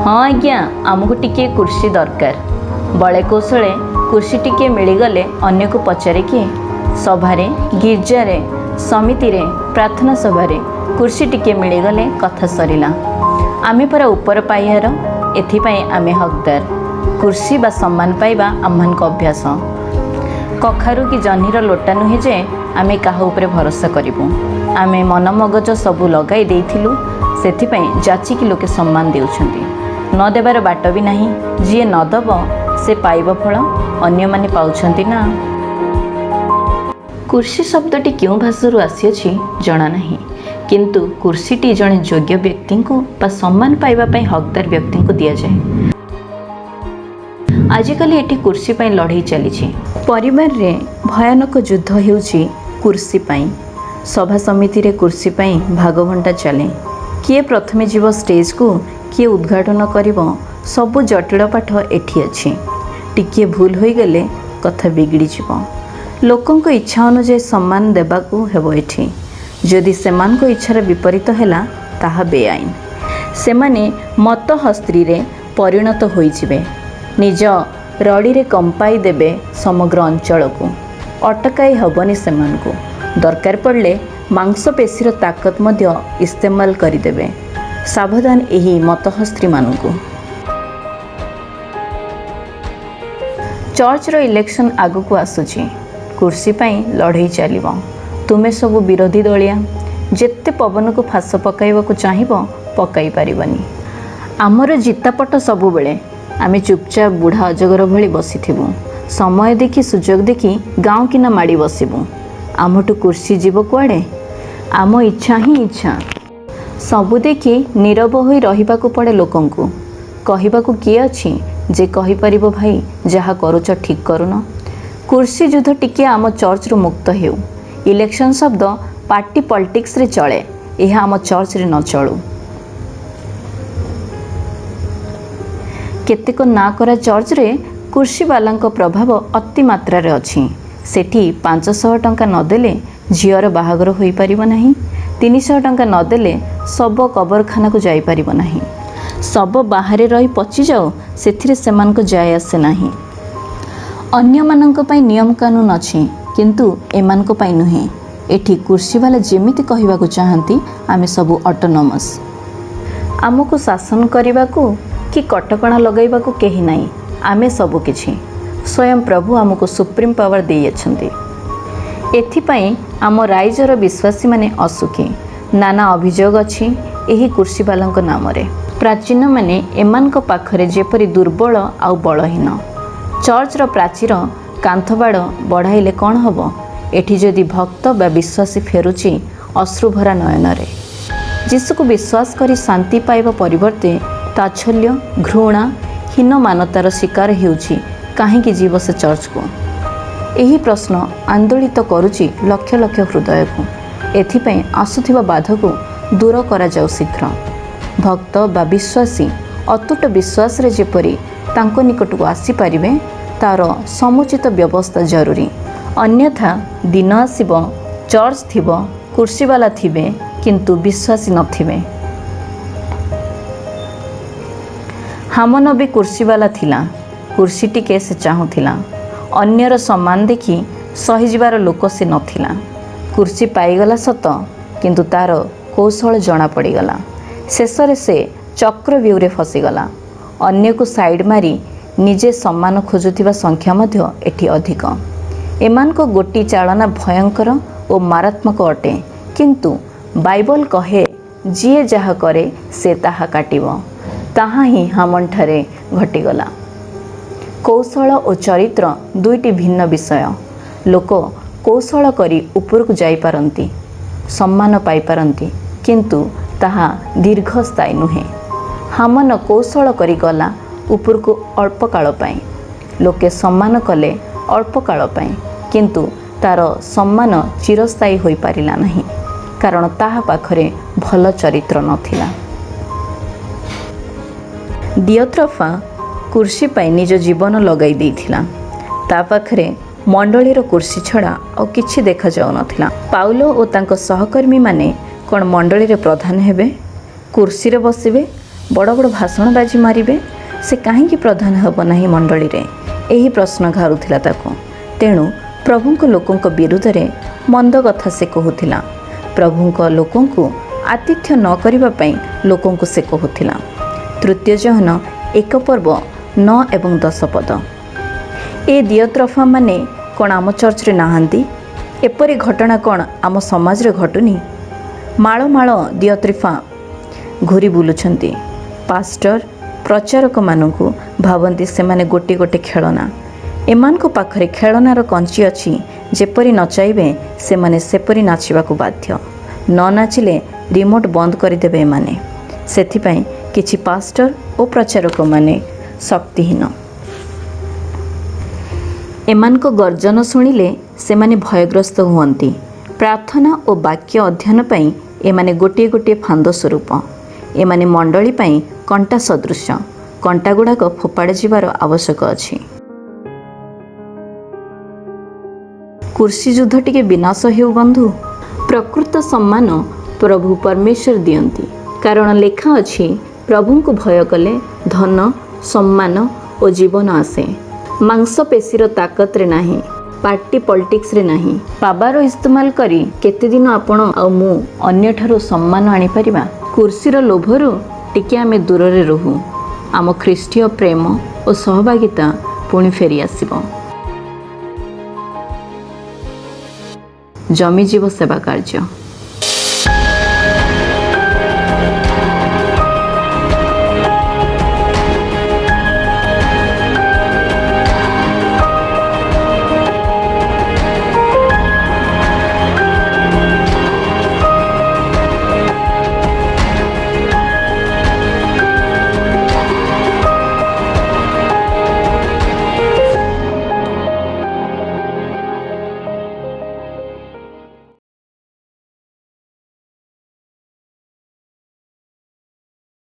ହଁ ଆଜ୍ଞା, ଆମକୁ ଟିକିଏ କୁର୍ସୀ ଦରକାର। ବଳେ କୌଶଳେ କୁର୍ସୀ ଟିକିଏ ମିଳିଗଲେ ଅନ୍ୟକୁ ପଚାରେ କିଏ? ସଭାରେ, ଗିର୍ଜାରେ, ସମିତିରେ, ପ୍ରାର୍ଥନା ସଭାରେ କୁର୍ସୀ ଟିକିଏ ମିଳିଗଲେ କଥା ସରିଲା। ଆମେ ପରା ଉପର ପାହ୍ୟାର, ଏଥିପାଇଁ ଆମେ ହକଦାର। କୁର୍ସୀ ବା ସମ୍ମାନ ପାଇବା ଆମମାନଙ୍କ ଅଭ୍ୟାସ। କଖାରୁ କି ଜହ୍ନିର ଲୋଟା ନୁହେଁ ଯେ ଆମେ କାହା ଉପରେ ଭରସା କରିବୁ। ଆମେ ମନ ମଗଜ ସବୁ ଲଗାଇ ଦେଇଥିଲୁ, ସେଥିପାଇଁ ଯାଚିକି ଲୋକେ ସମ୍ମାନ ଦେଉଛନ୍ତି। ନ ଦେବାର ବାଟ ବି ନାହିଁ। ଯିଏ ନ ଦେବ ସେ ପାଇବ ଫଳ, ଅନ୍ୟମାନେ ପାଉଛନ୍ତି ନା। କୁର୍ସୀ ଶବ୍ଦଟି କେଉଁ ଭାଷାରୁ ଆସିଅଛି ଜଣା ନାହିଁ, କିନ୍ତୁ କୁର୍ସୀଟି ଜଣେ ଯୋଗ୍ୟ ବ୍ୟକ୍ତିଙ୍କୁ ବା ସମ୍ମାନ ପାଇବା ପାଇଁ ହକଦାର ବ୍ୟକ୍ତିଙ୍କୁ ଦିଆଯାଏ। ଆଜିକାଲି ଏଠି କୁର୍ସୀ ପାଇଁ ଲଢ଼େଇ ଚାଲିଛି। ପରିବାରରେ ଭୟାନକ ଯୁଦ୍ଧ ହେଉଛି କୁର୍ସୀ ପାଇଁ। ସଭା ସମିତିରେ କୁର୍ସୀ ପାଇଁ ଭାଗବଣ୍ଟା ଚାଲେ। କିଏ ପ୍ରଥମେ ଯିବ ଷ୍ଟେଜକୁ, କିଏ ଉଦ୍ଘାଟନ କରିବ, ସବୁ ଜଟିଳ ପାଠ ଏଠି ଅଛି। ଟିକିଏ ଭୁଲ ହୋଇଗଲେ କଥା ବିଗିଡ଼ିଯିବ। ଲୋକଙ୍କ ଇଚ୍ଛା ଅନୁଯାୟୀ ସମ୍ମାନ ଦେବାକୁ ହେବ ଏଠି। ଯଦି ସେମାନଙ୍କ ଇଚ୍ଛାର ବିପରୀତ ହେଲା, ତାହା ବେଆଇନ। ସେମାନେ ମତହସ୍ତ୍ରୀରେ ପରିଣତ ହୋଇଯିବେ। ନିଜ ରଡ଼ିରେ କମ୍ପାଇ ଦେବେ ସମଗ୍ର ଅଞ୍ଚଳକୁ। ଅଟକାଇ ହେବନି ସେମାନଙ୍କୁ। ଦରକାର ପଡ଼ିଲେ ମାଂସପେଶୀର ତାକତ ମଧ୍ୟ ଇସ୍ତେମାଲ କରିଦେବେ। ସାବଧାନ ଏହି ମତହସ୍ତ୍ରୀମାନଙ୍କୁ। ଚର୍ଚ୍ଚର ଇଲେକ୍ସନ୍ ଆଗକୁ ଆସୁଛି। କୁର୍ସୀ ପାଇଁ ଲଢ଼େଇ ଚାଲିବ। ତୁମେ ସବୁ ବିରୋଧୀ ଦଳିଆ, ଯେତେ ପବନକୁ ଫାଶ ପକାଇବାକୁ ଚାହିଁବ ପକାଇ ପାରିବନି। ଆମର ଜିତାପଟ ସବୁବେଳେ। ଆମେ ଚୁପଚାପ ବୁଢ଼ା ଅଜଗର ଭଳି ବସିଥିବୁ। ସମୟ ଦେଖି, ସୁଯୋଗ ଦେଖି ଗାଉଁ କିନା ମାଡ଼ି ବସିବୁ। ଆମଠୁ କୁର୍ସୀ ଯିବ କୁଆଡ଼େ? ଆମ ଇଚ୍ଛା ହିଁ ଇଚ୍ଛା। ସବୁ ଦେଖି ନୀରବ ହୋଇ ରହିବାକୁ ପଡ଼େ ଲୋକଙ୍କୁ। କହିବାକୁ କିଏ ଅଛି ଯେ କହିପାରିବ, ଭାଇ, ଯାହା କରୁଛ ଠିକ୍ କରୁନ? କୁର୍ସୀ ଯୁଦ୍ଧ ଟିକିଏ ଆମ ଚର୍ଚ୍ଚରୁ ମୁକ୍ତ ହେଉ। ଇଲେକ୍ସନ୍ ଶବ୍ଦ ପାର୍ଟି ପଲିଟିକ୍ସରେ ଚଳେ, ଏହା ଆମ ଚର୍ଚ୍ଚରେ ନ ଚଳୁ। କେତେକ ନାଁ କରା ଚର୍ଚ୍ଚରେ କୁର୍ସୀବାଲାଙ୍କ ପ୍ରଭାବ ଅତି ମାତ୍ରାରେ ଅଛି। ସେଠି 500 ଟଙ୍କା ନଦେଲେ ଝିଅର ବାହାଘର ହୋଇପାରିବ ନାହିଁ। 300 ଟଙ୍କା ନଦେଲେ ଶବ କବରଖାନାକୁ ଯାଇପାରିବ ନାହିଁ। ଶବ ବାହାରେ ରହି ପଚିଯାଉ, ସେଥିରେ ସେମାନଙ୍କ ଯାଏ ଆସେ ନାହିଁ। ଅନ୍ୟମାନଙ୍କ ପାଇଁ ନିୟମ କାନୁନ ଅଛି, କିନ୍ତୁ ଏମାନଙ୍କ ପାଇଁ ନୁହେଁ। ଏଠି କୁର୍ସୀବାଲା ଯେମିତି କହିବାକୁ ଚାହାନ୍ତି, ଆମେ ସବୁ ଅଟୋନମସ୍। ଆମକୁ ଶାସନ କରିବାକୁ କି କଟକଣା ଲଗାଇବାକୁ କେହି ନାହିଁ। ଆମେ ସବୁକିଛି। ସ୍ୱୟଂ ପ୍ରଭୁ ଆମକୁ ସୁପ୍ରିମ ପାୱାର ଦେଇଅଛନ୍ତି। ଏଥିପାଇଁ ଆମ ରାଇଜର ବିଶ୍ୱାସୀମାନେ ଅସୁଖୀ। ନାନା ଅଭିଯୋଗ ଅଛି ଏହି କୁର୍ସୀବାଲାଙ୍କ ନାମରେ। ପ୍ରାଚୀନମାନେ ଏମାନଙ୍କ ପାଖରେ ଯେପରି ଦୁର୍ବଳ ଆଉ ବଳହୀନ। ଚର୍ଚ୍ଚର ପ୍ରାଚୀର କାନ୍ଥବାଡ଼ ବଢ଼ାଇଲେ କ'ଣ ହେବ, ଏଠି ଯଦି ଭକ୍ତ ବା ବିଶ୍ୱାସୀ ଫେରୁଛି ଅଶ୍ରୁଭରା ନୟନରେ? ଯୀଶୁକୁ ବିଶ୍ୱାସ କରି ଶାନ୍ତି ପାଇବା ପରିବର୍ତ୍ତେ ତାଚ୍ଛଲ୍ୟ, ଘୃଣା, ହୀନମାନତାର ଶିକାର ହେଉଛି, କାହିଁକି ଯିବ ସେ ଚର୍ଚ୍ଚକୁ? ଏହି ପ୍ରଶ୍ନ ଆନ୍ଦୋଳିତ କରୁଛି ଲକ୍ଷ ଲକ୍ଷ ହୃଦୟକୁ। ଏଥିପାଇଁ ଆସୁଥିବା ବାଧାକୁ ଦୂର କରାଯାଉ ଶୀଘ୍ର। ଭକ୍ତ ବା ବିଶ୍ୱାସୀ ଅତୁଟ ବିଶ୍ୱାସରେ ଯେପରି ତାଙ୍କ ନିକଟକୁ ଆସିପାରିବେ, ତା'ର ସମୁଚିତ ବ୍ୟବସ୍ଥା ଜରୁରୀ। ଅନ୍ୟଥା ଦିନ ଆସିବ, ଚର୍ଚ୍ଚ ଥିବ, କୁର୍ସୀବାଲା ଥିବେ, କିନ୍ତୁ ବିଶ୍ୱାସୀ ନଥିବେ। ହାମନ ବି କୁର୍ସୀବାଲା ଥିଲା। କୁର୍ସୀ ଟିକେ ସେ ଚାହୁଁଥିଲା। ଅନ୍ୟର ସମ୍ମାନ ଦେଖି ସହିଯିବାର ଲୋକ ସେ ନଥିଲା। କୁର୍ସୀ ପାଇଗଲା ସତ, କିନ୍ତୁ ତା'ର କୌଶଳ ଜଣାପଡ଼ିଗଲା। ଶେଷରେ ସେ ଚକ୍ରବ୍ୟୂହରେ ଫସିଗଲା। ଅନ୍ୟକୁ ସାଇଡ଼୍ ମାରି ନିଜେ ସମ୍ମାନ ଖୋଜୁଥିବା ସଂଖ୍ୟା ମଧ୍ୟ ଏଠି ଅଧିକ। ଏମାନଙ୍କ ଗୋଟି ଚାଳନା ଭୟଙ୍କର ଓ ମାରାତ୍ମକ ଅଟେ। କିନ୍ତୁ ବାଇବଲ କହେ, ଯିଏ ଯାହା କରେ ସେ ତାହା କାଟିବ। ତାହା ହିଁ ହାମନଠାରେ ଘଟିଗଲା। କୌଶଳ ଓ ଚରିତ୍ର ଦୁଇଟି ଭିନ୍ନ ବିଷୟ। ଲୋକ କୌଶଳ କରି ଉପରକୁ ଯାଇପାରନ୍ତି, ସମ୍ମାନ ପାଇପାରନ୍ତି, କିନ୍ତୁ ତାହା ଦୀର୍ଘସ୍ଥାୟୀ ନୁହେଁ। ହାମନ କୌଶଳ କରି ଗଲା ଉପରକୁ ଅଳ୍ପ କାଳ ପାଇଁ। ଲୋକେ ସମ୍ମାନ କଲେ ଅଳ୍ପ କାଳ ପାଇଁ, କିନ୍ତୁ ତା'ର ସମ୍ମାନ ଚିରସ୍ଥାୟୀ ହୋଇପାରିଲା ନାହିଁ, କାରଣ ତାହା ପାଖରେ ଭଲ ଚରିତ୍ର ନଥିଲା। ଦିଅତ୍ରଫା କୁର୍ସୀ ପାଇଁ ନିଜ ଜୀବନ ଲଗାଇ ଦେଇଥିଲା। ତା ପାଖରେ ମଣ୍ଡଳୀର କୁର୍ସୀ ଛଡ଼ା ଆଉ କିଛି ଦେଖାଯାଉନଥିଲା। ପାଉଲ ଓ ତାଙ୍କ ସହକର୍ମୀମାନେ କ'ଣ ମଣ୍ଡଳୀରେ ପ୍ରଧାନ ହେବେ? କୁର୍ସୀରେ ବସିବେ, ବଡ଼ ବଡ଼ ଭାଷଣବାଜି ମାରିବେ? ସେ କାହିଁକି ପ୍ରଧାନ ହେବ ନାହିଁ ମଣ୍ଡଳୀରେ? ଏହି ପ୍ରଶ୍ନ ଘାରୁଥିଲା ତାକୁ। ତେଣୁ ପ୍ରଭୁଙ୍କ ଲୋକଙ୍କ ବିରୁଦ୍ଧରେ ମନ୍ଦ କଥା ସେ କହୁଥିଲା। ପ୍ରଭୁଙ୍କ ଲୋକଙ୍କୁ ଆତିଥ୍ୟ ନ କରିବା ପାଇଁ ଲୋକଙ୍କୁ ସେ କହୁଥିଲା। ତୃତୀୟ ଯୋହନ 1 ପର୍ବ 9 ଏବଂ 10 ପଦ। ଏ ଦିଅତ୍ରଫା ମାନେ କ'ଣ ଆମ ଚର୍ଚ୍ଚରେ ନାହାନ୍ତି? ଏପରି ଘଟଣା କ'ଣ ଆମ ସମାଜରେ ଘଟୁନି? ମାଳ ମାଳ ଦିଅତ୍ରିଫା ଘୁରି ବୁଲୁଛନ୍ତି। ପାଷ୍ଟର ପ୍ରଚାରକମାନଙ୍କୁ ଭାବନ୍ତି ସେମାନେ ଗୋଟିଏ ଗୋଟିଏ ଖେଳନା। ଏମାନଙ୍କ ପାଖରେ ଖେଳନାର କଞ୍ଚି ଅଛି, ଯେପରି ନଚାଇବେ ସେମାନେ ସେପରି ନାଚିବାକୁ ବାଧ୍ୟ। ନ ନାଚିଲେ ରିମୋଟ୍ ବନ୍ଦ କରିଦେବେ ଏମାନେ। ସେଥିପାଇଁ କିଛି ପାଷ୍ଟର ଓ ପ୍ରଚାରକମାନେ ଶକ୍ତିହୀନ। ଏମାନଙ୍କ ଗର୍ଜନ ଶୁଣିଲେ ସେମାନେ ଭୟଗ୍ରସ୍ତ ହୁଅନ୍ତି। ପ୍ରାର୍ଥନା ଓ ବାକ୍ୟ ଅଧ୍ୟୟନ ପାଇଁ ଏମାନେ ଗୋଟିଏ ଗୋଟିଏ ଫାନ୍ଦ ସ୍ୱରୂପ। ଏମାନେ ମଣ୍ଡଳୀ ପାଇଁ କଣ୍ଟା ସଦୃଶ। କଣ୍ଟାଗୁଡ଼ାକ ଫୋପାଡ଼ି ଯିବାର ଆବଶ୍ୟକ ଅଛି। କୁର୍ସୀ ଯୁଦ୍ଧ ଟିକେ ବିନାଶ ହେଉ ବନ୍ଧୁ। ପ୍ରକୃତ ସମ୍ମାନ ପ୍ରଭୁ ପରମେଶ୍ୱର ଦିଅନ୍ତି, କାରଣ ଲେଖା ଅଛି, ପ୍ରଭୁଙ୍କୁ ଭୟ କଲେ ଧନ, ସମ୍ମାନ ଓ ଜୀବନ ଆସେ। ମାଂସପେଶୀର ତାକତରେ ନାହିଁ, ପାର୍ଟି ପଲିଟିକ୍ସରେ ନାହିଁ। ପାବାର ଇସ୍ତେମାଲ କରି କେତେଦିନ ଆପଣ ଆଉ ମୁଁ ଅନ୍ୟଠାରୁ ସମ୍ମାନ ଆଣିପାରିବା? କୁର୍ସୀର ଲୋଭରୁ ଟିକେ ଆମେ ଦୂରରେ ରହୁ। ଆମ ଖ୍ରୀଷ୍ଟୀୟ ପ୍ରେମ ଓ ସହଭାଗିତା ପୁଣି ଫେରିଆସିବ। ଜମିଯିବ ସେବା କାର୍ଯ୍ୟ।